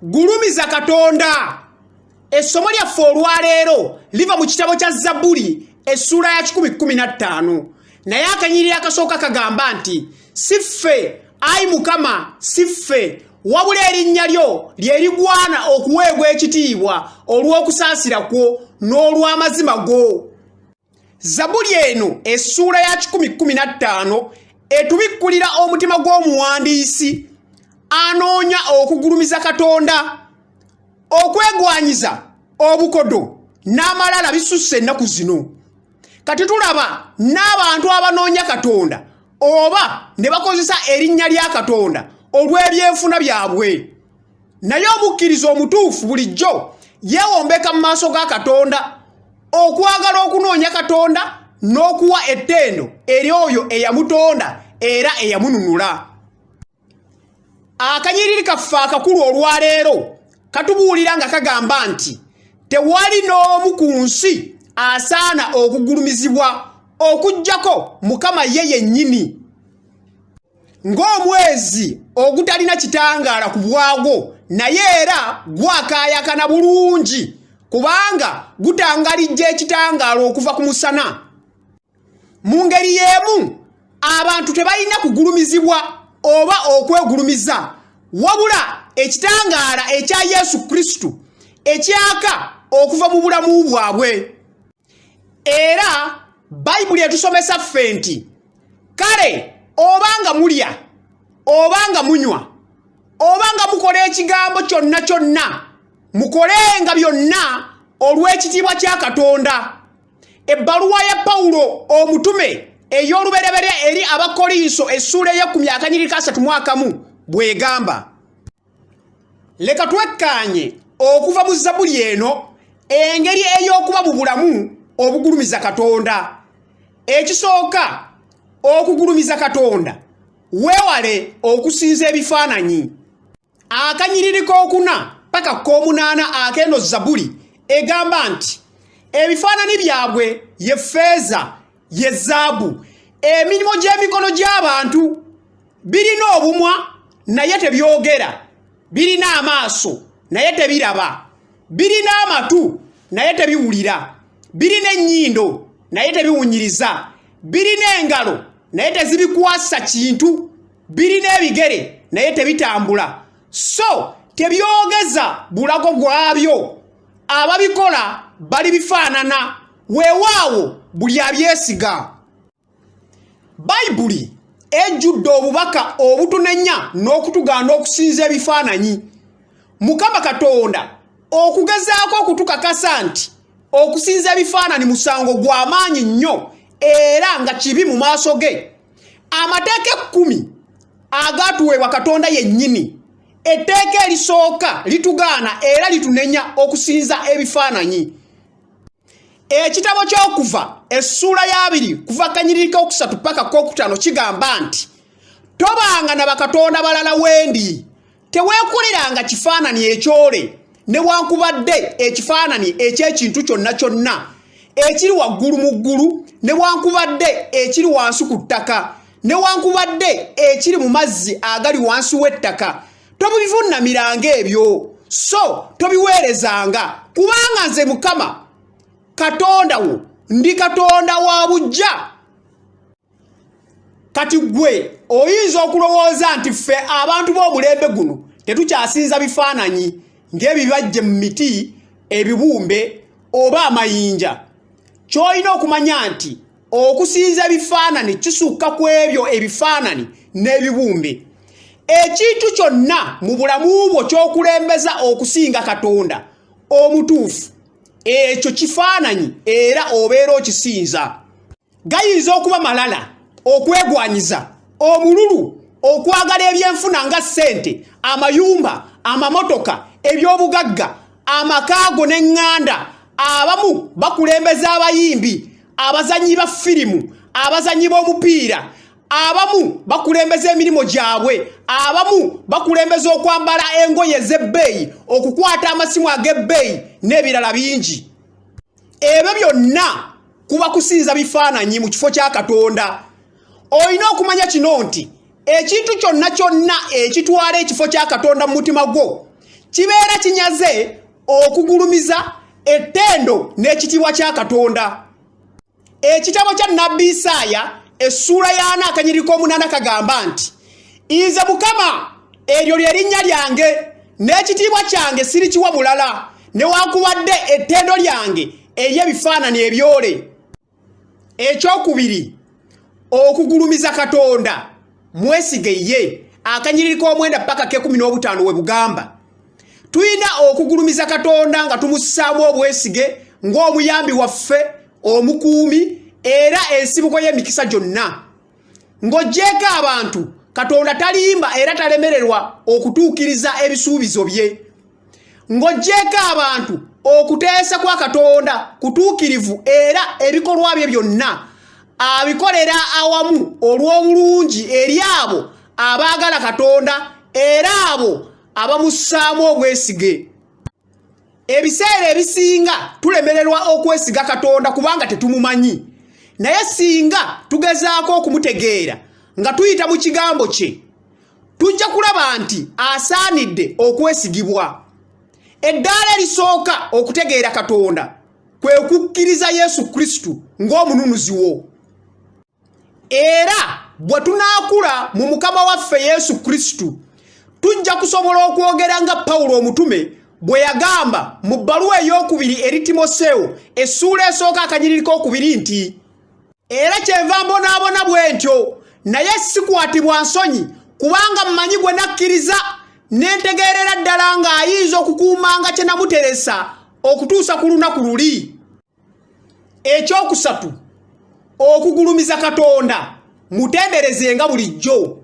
Gulumiza Katonda. Essomo lyaffe olwaleero liva mu kitabo kya Zabbuli essuula ya 115. Naye akanyiriri akasooka kagamba nti, Si ffe, ayi Mukama, si ffe, wabula erinnya lyo lye ligwana okuweebwa ekitiibwa olw'okusaasira kwo n'olw'amazima go. Zabbuli eno essuula ya 115 etubikkulira omutima gw'omuwandiisi anoonya okugulumiza Katonda. Okwegwanyiza, obukodo n'amalala bisusse ennaku zino. Kati tulaba n'abantu abanoonya Katonda oba ne bakozesa erinnya lya Katonda olw'ebyenfuna byabwe. Naye omukkiriza omutuufu bulijjo yeewombeka mu maaso ga Katonda okwagala okunoonya Katonda n'okuwa ettendo eri oyo eyamutonda era eyamununula. Akanyiriri kaffe akakulu olwaleero katubuulira nga kagamba nti tewali n'omu ku nsi asaana okugulumizibwa okuggyako Mukama ye yennyini. Ng'omwezi ogutalina kitangaala ku bwagwo, naye era gwakaayakana bulungi kubanga gutangalijja ekitangaala okuva ku musana. Mu ngeri y'emu, abantu tebalina kugulumizibwa oba okwegulumiza, wabula ekitangaala ekya Yesu Kristo ekyaka okuva mu bulamu bwabwe. Era Bayibuli etusomesa ffe nti kale oba nga mulya oba nga munywa oba nga mukola ekigambo kyonna kyonna, mukolenga byonna olw'ekitiibwa kya Katonda. Ebbaluwa ya Pawulo omutume ey'olubereberye eri Abakkolinso essuula ey'ekkumi akanyiriri ka asatu mu akamu bw'egamba. Leka twekkaanye okuva mu Zabbuli eno engeri ey'okuba mu bulamu obugulumiza Katonda. Ekisooka, okugulumiza Katonda, weewale okusinza ebifaananyi. Akanyiriri k'okuna paka k'omunaana ak'eno Zabbuli egamba nti ebifaananyi byabwe ye ffeeza, ye zaabu, emirimu gy'emikono gy'abantu. Birina obumwa naye tebyogera, birina amaaso naye tebiraba, birina amatu naye tebiwulira, birina ennyindo naye tebiwunyiriza, birina engalo naye tezibikwasa kintu, birina ebigere naye tebitambula, so tebyogeza bulago bwabyo. Ababikola balibifaanana, weewaawo buli abyesiga. Bayibuli ejjudde obubaka obutunenya n'okutugaana okusinza ebifaananyi. Mukama Katonda okugezaako okutukakasa nti okusinza ebifaananyi musango gwa maanyi nnyo era nga kibi mu maaso ge. Amateeka ekkumi agaatuweebwa Katonda yennyini, etteeka erisooka litugaana era litunenya okusinza ebifaananyi. Ekitabo ky'Okuva essuula y'abiri kuva kanyiriri k'okusatu paka k'okutaano kigamba nti tobanga na bakatonda balala wendi, teweekoleranga kifaananyi ekyole newankubadde ekifaananyi eky'ekintu kyonna kyonna ekiri waggulu mu ggulu newankubadde ekiri wansi ku ttaka newankubadde ekiri mu mazzi agali wansi w'ettaka. Tobivunnamiranga ebyo, so tobiweerezanga, kubanga nze Mukama Katonda wo ndi Katonda wa buggya. Kati ggwe oyinza okulowooza nti ffe abantu b'omulembe guno tetukyasinza bifaananyi ng'ebibajje mu miti, ebibumbe oba amayinja. Ky'olina okumanya nti okusinza ebifaananyi kisukka ku ebyo ebifaananyi n'ebibumbe. Ekintu kyonna mu bulamu bwo ky'okulembeza okusinga Katonda omutuufu, ekyo kifaananyi era obeera okisinza. Gayinza okuba malala, okwegwanyiza, omululu, okwagala ebyenfuna nga ssente, amayumba, amamotoka, eby'obugagga, amaka go n'eŋŋanda. Abamu bakulembeza abayimbi, abazannyi ba firimu, abazannyi b'omupiira. Abamu bakulembeza emirimu gyabwe, abamu bakulembeza okwambala engoye ez'ebbeeyi, okukwata amasimu ag'ebbeeyi n'ebirala bingi. Ebyo byonna kuba kusinza bifaananyi mu kifo kya Katonda. Olina okumanya kino nti ekintu kyonna kyonna ekitwala ekifo kya Katonda mu mutima gwo Kibeera kinyaze okugulumiza ettendo n'ekitiibwa kya Katonda. Ekitabo kya nnabbi Isaaya essuula y'ana akanyiriri k'omunaana kagamba nti, Nze Mukama, eryo lye linnya lyange, n'ekitiibwa kyange sirikiwa mulala, newankubadde ettendo lyange eri ebifaananyi ebyole. Ekyokubiri, okugulumiza Katonda mwesige ye. Akanyiriri k'omwenda paka k'ekumi n'obutaano we bugamba tulina okugulumiza Katonda nga tumussaamu obwesige ng'omuyambi waffe, omukuumi era ensibuko y'emikisa gyonna. Ng'oggyeeko abantu, Katonda talimba era talemererwa okutuukiriza ebisuubizo bye. Ng'oggyeeko abantu, okuteesa kwa Katonda kutuukirivu era ebikolwa bye byonna abikolera awamu olw'obulungi eri abo abaagala Katonda era abo abamussaamu obwesige. Ebiseera ebisinga tulemererwa okwesiga Katonda kubanga tetumumanyi. Naye singa tugezaako okumutegeera nga tuyita mu kigambo kye, tujja kulaba nti asaanidde okwesigibwa. Eddaala erisooka okutegeera Katonda kwe kukkiriza Yesu Kristo ng'omununuzi wo. Era bwe tunaakula mu Mukama waffe Yesu Kristo, tujja kusobola okwogera nga Pawulo omutume bwe yagamba mu bbaluwa ey'okubiri eri Timoseewo essuula esooka akanyiriri k'okubiri nti, Era kyenva mbonaabona bwe ntyo, naye sikwatibwa nsonyi, kubanga mmanyi gwe nakkiriza, ne ntegeerera ddala ng'ayinza okukuumanga kye namuteresa okutuusa ku lunaku luli. Ekyokusatu, okugulumiza Katonda mutenderezenga bulijjo.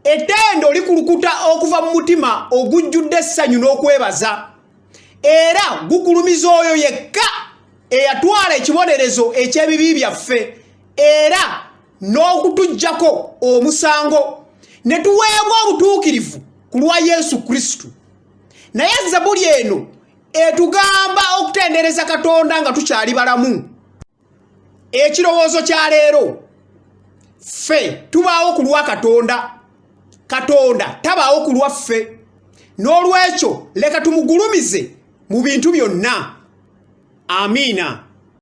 Ettendo likulukuta okuva mu mutima ogujjudde essanyu n'okwebaza, era gugulumiza oyo yekka eyatwala ekibonerezo eky'ebibi byaffe era n'okutuggyako omusango ne tuweebwa obutuukirivu ku lwa Yesu Kristo. Naye Zabbuli eno etugamba okutendereza Katonda nga tukyali balamu. Ekirowoozo kya leero, ffe tubaawo ku lwa Katonda, Katonda tabaawo ku lwaffe. N'olwekyo leka tumugulumize mu bintu byonna. Amiina.